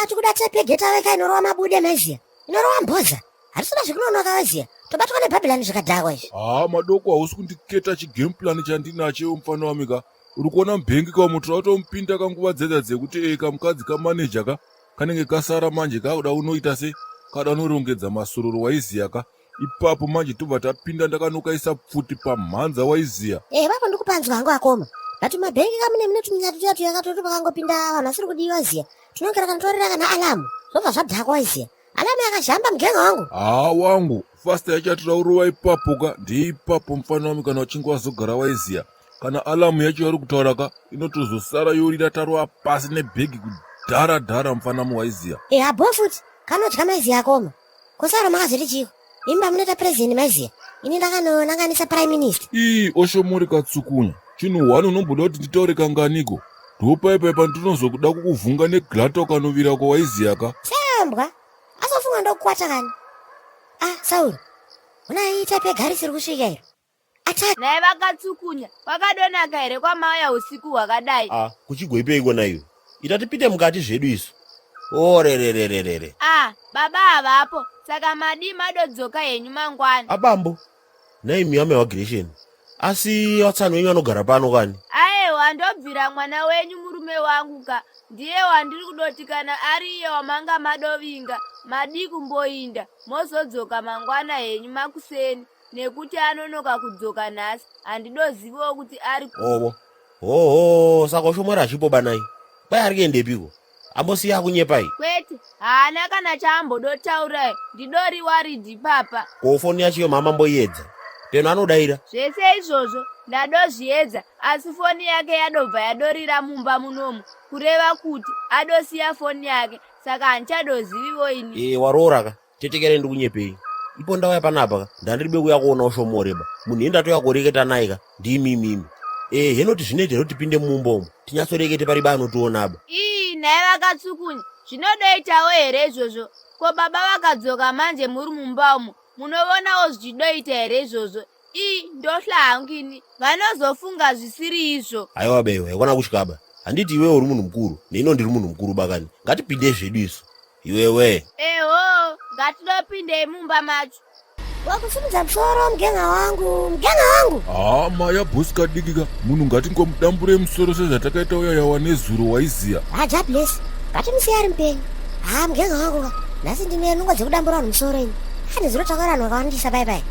Ah, tikuda tepi yegetaway ka inorova mabude maiziya. Inorova mboza. Hatisina zvekunonoka waiziya. Tobatwa nebhabhilani zvikadhakwa izvi. Haa madoko hausi kundiketa chigame plan chandinacho iwe mufana wami ka. Uri kuona mubhengi ka umu tinoda kutomupinda kanguva dzedza dzekuti e kamukadzi kamaneja ka kanenge kasara manje kakuda unoita se kada unorongedza masororo waiziya ka. Ipapo manje tobva tapinda ndakanokaisa pfuti pamhanza waiziya. Eh vapo ndikupanzwa hangu akoma. But mabhengi ka mune mune tuminyati tuya tuya katoti pakangopinda vanhu vasiri kudiwa ziya. Tinongera kana torira kana alamu. Zvobva zvadhakwa waiziya. Alamu yakazhamba mugenga wangu. Haa wangu, faster yacho urova ipapo ka ndeipapo mufana wami kana uchinge wazogara waiziya. Kana alamu yacho yauri kutaura ka inotozosara yorira tarova pasi nebhegi kudhara dhara mufana wami waiziya. Eh abo futi kanodya maiziya akoma. Kosara makazoti chiko? Imba munoita president maiziya. Ini ndakanonanganisa prime minister. Ii oshomori katsukunya. Chinhu one unomboda kuti nditaure kanganiko? Ndopaipai pandinozokuda kukuvhunga neglata ukanovira ko waiziya ka? Sambwa. Asofunga ndokukwata kani. Ah, Sauro. Una ita pegarisi riri kusvika iro. Attack. Nhai vakatsukunya, kwakadonaka here kwamauya usiku hwakadai? Ah, kuchigoipeiko naiwe? Ita tipinde mukati zvedu isu. Orerererere. Ah, baba havapo, saka madii madodzoka henyu mangwana? Abambo, nhaimi amai waGresheni. Asi vatsani wenyu vanogara pano kani? Aewa, ndobvira mwana wenyu murume wangu ka, ndiye wandiri kudoti kana ari iye wamanga madovinga, madii kumboinda, mozodzoka mangwana henyu makuseni. Nekuti anonoka kudzoka nhasi handidoziviwo kuti ari ku. Hovo. Hoho saka ushomwari achipo banai. Kwai ari kuendepiko? Ambosiya akunyepai. Kwete, haana kana chaambodotaura ndidori worried ipapa. Ko foni yacho iyo mamamboiedza? Peno anodaira. Zvese izvozvo ndadozviedza asi foni yake yadobva yadorira mumba munomu kureva kuti adosiya foni yake saka handichadoziviwo ini. E, waroora ka? Tetekere ndikunyepei. Ipo ndauya panapa ka ndandiribe kuya kuona ushomore ba. Munhu iye ndatouya koreketa naye ka ndimi imimi. Eh henoti zvinoita here kuti tipinde mumba umu tinyatsorekete paribe anotiona ba. Ii nhai vakatsukunya zvinodoitawo here izvozvo ko baba vakadzoka manje muri mumba umu munovonawo zvichidoita here izvozvo ii ndohla hangu ini vanozofunga zvisiri izvo. Haiwa beiwa haikona kutya ba. Handiti iwewe uri munhu mukuru neino ndiri munhu mukuru ba kani. Ngatipinde zvedu isu. Iwewe. Eho, ngatidopindei mumba macho. Wakusimudza musoro mugenga wangu, mugenga wangu. Haa maya boss kadiki ka munhu ngatingomudambure musoro sezvatakaita uya yawa nezuro waiziya. Ha jah bless. Ngatimusiye ari mupenyu. Ha mugenga wangu ka. Nhasi ndine nungo dzekudambura vanhu musoro ini. Ha nezuro takaura vanhu vakawandisa pai pai.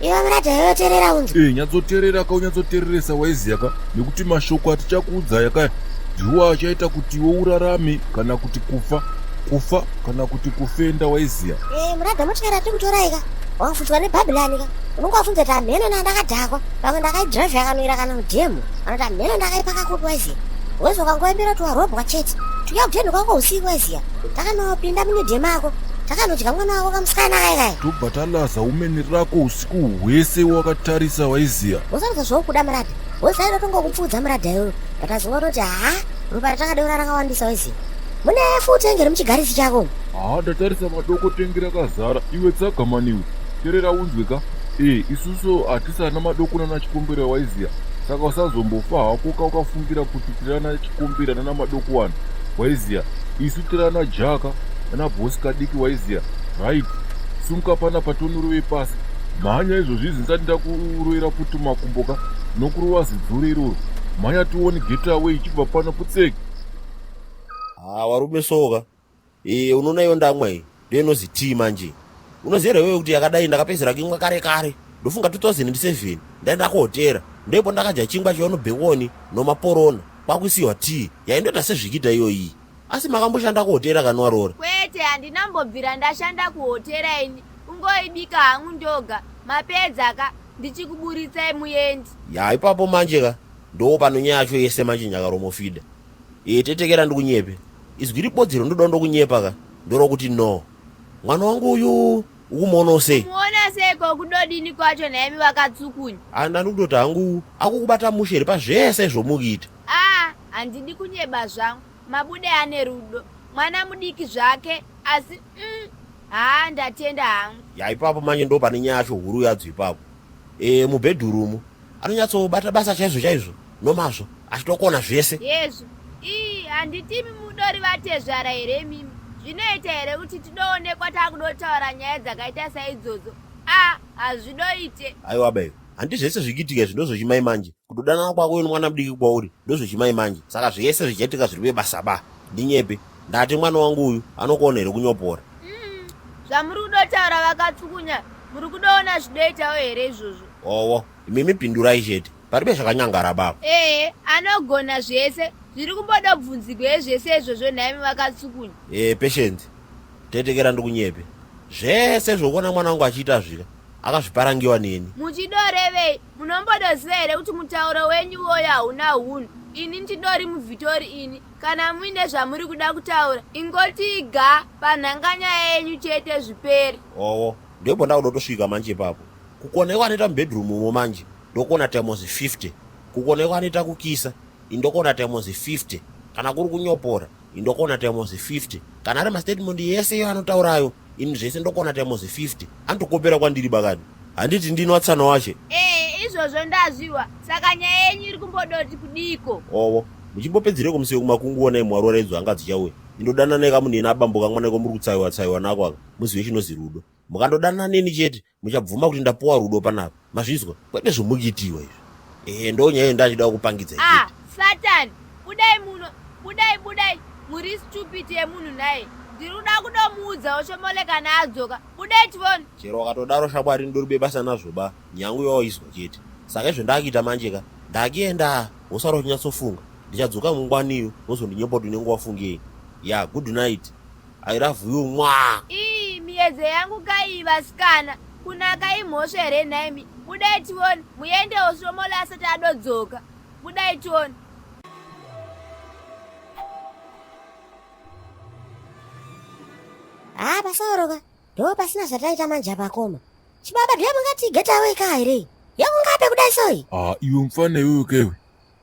Iwe muradha iwe terera unzwe. Eh nyatsoterera ka unyatsotereresa waiziya ka nekuti mashoko atichakuudza aya kaya ndiwo achaita kuti iwe urarame kana kuti kufa kufa kana kuti kufenda waiziya. Eh muradha motikari yatiri kutorai ka. Wafudzwa nebhabhilani ka. Unonga wafunza kuti hamheno na ndakadhakwa. Pamwe ndakaidrive yakanoira kana mudhemu. Kana kuti hamheno ndakaipaka kupi waiziya. Wezi ukangoembera kuti warobwa chete. Tuya kudheni kwako usiku waiziya. Takanopinda munidhemu ako. Takanodya mwana wako kamusikana kai kai. Tobva talaza umene rako usiku hwese wakatarisa waiziya. Wosaridza zvaukuda muradha. Wosaida tongokupfuudza muradha iwewe. But azongototi haa ropa ratakadeura rakawandisa waiziya. Mune full tank here muchigarisi chako? Haa ndatarisa madoko tengi rakazara iwe tsaga maniwe terera unzwe ka e isusu hatisi ana madoko nana chikombera waiziya saka usazombofa hako ka ukafungira kuti tiri ana chikombera nana madoko wani waiziya isu tiri ana jaka ana boss kadiki waiziya right sumuka panapa tonurove pasi mhanya izvozvi izvi ndisati ndakurovera futi makumbo ka nokurova zidzoro iroro mhanya tione get away ichibva pano putseki Ah, warume soka. Eh, unoona iyo ndamwa iyi. Ndiyo inozi tea manje. Unoziva here wewe kuti yakadai ndakapedzera kuimwa kare kare. Ndofunga 2007 ndaenda kuhotera. Ndipo ndakadya chingwa chiya nobhekoni nomaporona kwakuisiwa tea yaindoita sezvikita iyoyi. Asi makamboshanda kuhotera kani waroora? Kwete, handina mbobvira ndashanda kuhotera ini. Kungoibika hangu ndoga. Mapedza ka, ndichikuburitsai muendi. Ya ipapo manje ka ndoo pano nyaya yacho yese manje nyakaromofida. Ee tetekera ndikunyepe. Izwi ribodzi rondoda ndokunyepa ka ndorokuti no. Mwana wangu uyu ukumuonawo sei? Kumuona seiko kudodini kwacho nhaimi vakatsukunya? Ah ndandikutoti hangu akukubata mushe here pazvese zvomukuita. Ah handidi kunyeba zvangu. Mabude ane rudo. Mwana mudiki zvake asi umm haa ndatenda hangu. Ya ipapo manje ndopane nyaya yacho huru yadzo ipapo. E mubhedhurumu anonyatsobata basa chaizvo chaizvo nomazvo achitokona zvese. Hezvo. Ii handiti imi mudori vatezvara here imimi? Zvinoita here kuti tidoonekwa takudotaura nyaya dzakaita saidzodzo? A, hazvidoite. Aiwa bayo, handi zvese zvikiitika izvi ndozvechimai manje. Kutodanana kwako iwe nemwana mudiki kwauri ndozvechimai manje. Saka zvese zvichaitika zviri bebasa ba. Ndinyepe. Ndati mwana wangu uyu anokona here kunyopora? Zvamuri kudotaura vakatsukunya, muri kudoona zvidoitawo here izvozvo? Owo, imimi pindurai chete. Paribe zvakanyangara baba. Ehe, anogona zvese. Zviri kumbodobvunzigwei zvese izvozvo nhaimi vakatsukunya? Eh, Patience, tetekera ndikunyepe. Zvese zvokuona mwana wangu achiita zvika, akazviparangiwa neni. Muchidorevei? Munombodoziva here kuti mutauro wenyu iwoyo hauna hunhu? Ini ndidori muvhitori ini. Kana muine zvamuri kuda kutaura, ingotii ga panhanganyaya yenyu chete zvipere. Owo, ndipo ndakudotosvika manje ipapo. Kukona iko anoita mubedroom umo manje, ndokona times 50. Kukona iko anoita kukisa, indokona times 50. Kana kuri kunyopora, indokona times 50. Kana ari mastatement yese iyo anotaurayo, ini zvese ndokona times 50. Anotokopera kwandiri bakani. Handiti ndini watsana wache? Ee, izvozvo ndazviwa. Saka nyaya yenyu iri kumbodoti kudiiko? Owo, muchimbopedzereko musiwe kumakungu onai mwarora idzo hanga dzichauya. Indodananai kamunhu ena abambo kamwana iko muri kutsaiwa tsaiwa nako aka, muzive chinozi rudo. Mukandodanana neni chete, muchabvuma kuti ndapuwa rudo panapa. Mazvizwa? Kwete zvomukiitiwa izvi. Ehe, ndo nyaya yandachida kupangidza Ah, Satan, budai muno, budai budai, muri stupid yemunhu nhai. Ndiri kuda kudomuudzawo Shomole kana adzoka. Budai tione. Chero wakatodaro shamwari ndoribe basa nazvo ba, nyangu yawaizwa chete. Saka izvo ndakuita manje ka, ndakuenda wosara uchinyatsofunga. Ndichadzoka mungwaniyo wozondinyepa kuti unenge wafungei. Ya, good night. I love you mwaa. Ii miyedzo yangu kaiyi vasikana. Kunaka imhosva here nhaimi? Budai tione. Muendewo Shomole asati adodzoka. Budai tione. Haa pasaoroka ndo pasina zvataita manje apa akoma. Chibaba ndiye mungati get away ka here? Yekungape kudai soi. Ah, iwe mfana iwewe kewe.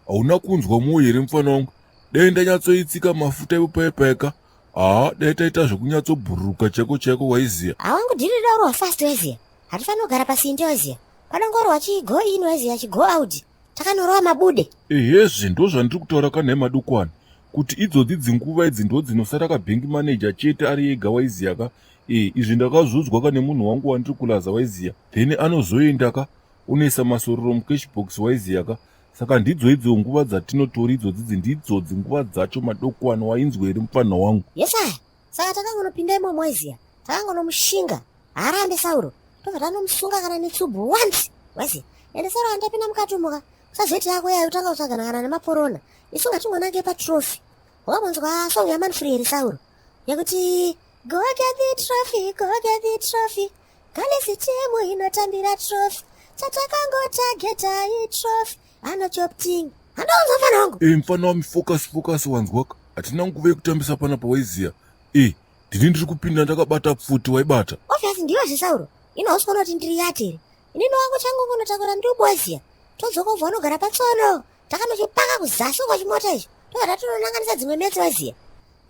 Hauna kunzwa mwoyo here mfana wangu? Dai ndanyatsoitsika mafuta ipo paye paye ka. Haa, dai taita zvekunyatsobhururuka chaiko chaiko waiziya. Hawangu dhiri rinorohwa fast waiziya. Hatifaniri kugara pasinde waiziya. Panongorohwa chi go in waiziya chi go out. Takanorowa mabude. Ehezve ndozvandiri kutaura ka nhai madukwana kuti idzodzi dzinguva idzi ndodzinosara ka bank manager chete ari ega waiziya ka e izvi ndakazviudzwa ka nemunhu wangu wandiri kulaza waiziya then anozoenda ka unoisa masororo mucash box waiziya ka saka ndidzo idzo nguva dzatinotori idzodzi idzi ndidzodzi nguva dzacho madokwana wainzwa here mupfanha wangu. Yesaya saka takangonopinda imomo waiziya takangonomushinga haarambe Sauro tobva tanomusunga kana netsubhu once waiziya ende Sauro andapinda mukati umo ka usazoiti yako yayo utanga kutsvagana kana nemaporona isu ngatingonange patrophy wakambonzwa song yaManfrey here Sauro yekuti go get the trophy go get the trophy Galesi timu inotambira trophy chatakangotageta itrophy anochopting handaunza mfana wangu e mfana wami focus focus wanzwaka hatina nguva yekutambisa panapa waiziya e ndini ndiri kupinda ndakabata pfuti waibata obviously ndiwe zvisauro ino hausi kuona kuti ndiri yati here inini wangu changu ngonotakura ndubu waiziya todzoka ubva unogara patsono takanochipaka kuzasi uko chimota icho tobva tatononanganisa dzimwe metsi waiziya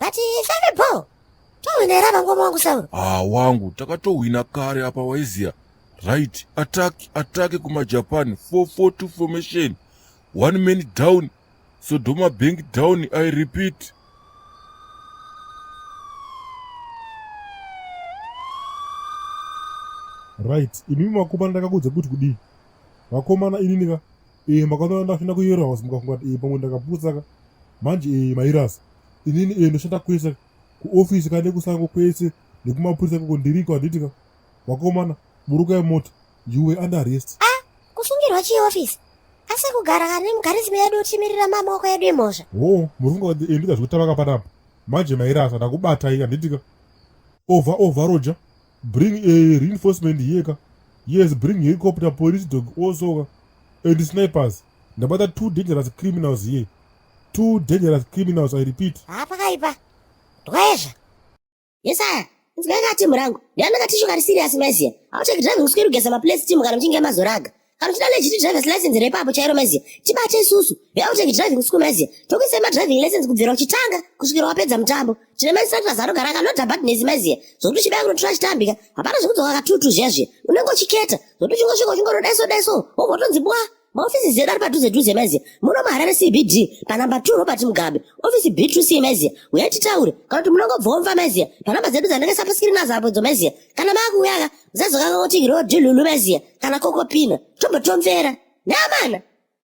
but save bho Tohwina here apa ngoma wangu Sauro? Ah wangu takatohwina kare apa waiziya. Right, attack, attack kumaJapan 442 formation. One man down. Sodoma Bank down, I repeat. Right, imimi vakomana ndakakuudza kuti kudii? Vakomana inini ka eh makaona ndashanda kuyero house mukafunga kuti eh pamwe ndakaputsa ka. Manje eh mairasa. Inini eh ndoshanda kwese kuofisi ka nekusango kwese nekumapurisa koko ndiriko handiti ka vakomana burukai mota you were under arrest. Ah kusungirwa chii office asi kugara kana nemugarisimo yedu tichimirira mamoko edu imhosva. Hoo muri kunga kuti eh ndida zvekutavaka panapa manje mairasa ndakubatai handiti ka over over roja bring a reinforcement here ka yes bring helicopter police dog also ka and snipers ndabata two dangerous criminals here Two dangerous criminals, I repeat. Haa pakaipa. Ndwaezva. Yesaya, inzwai ka team rangu. Ndiani tishu kari serious maiziya. Hauteki driving school kugeza maplace team kana muchinge mazoraga. Kana uchida legit driver's license repapo chairo maiziya. Tibate isusu. Veauteki driving school maiziya. Tokuisai madriving license kubvira uchitanga kusvikira wapedza mutambo. Tine mainstructors anogara akanoda badness maiziya. Zvokuti uchibaya kunotora chitambika. Hapana zvekudzoka katutu zviya zviya. Unenge uchiketa. Zvokuti uchingosvika uchingorodaiso daiso. Wobva watonzi bwa. Maofisi edu ari padhuze dhuze maiziya. Muno muHarare CBD panamba 2 Robert Mugabe, ofisi B2C maiziya. Uyai titaure kana kuti munongobvomva maiziya panamba dzedu dzandakaisa paskirini nadzo apo idzo maiziya. Kana makuuyaka musazokanganwa kuti rodhi lulu maiziya kana kokopina tombotomvera. Neamana.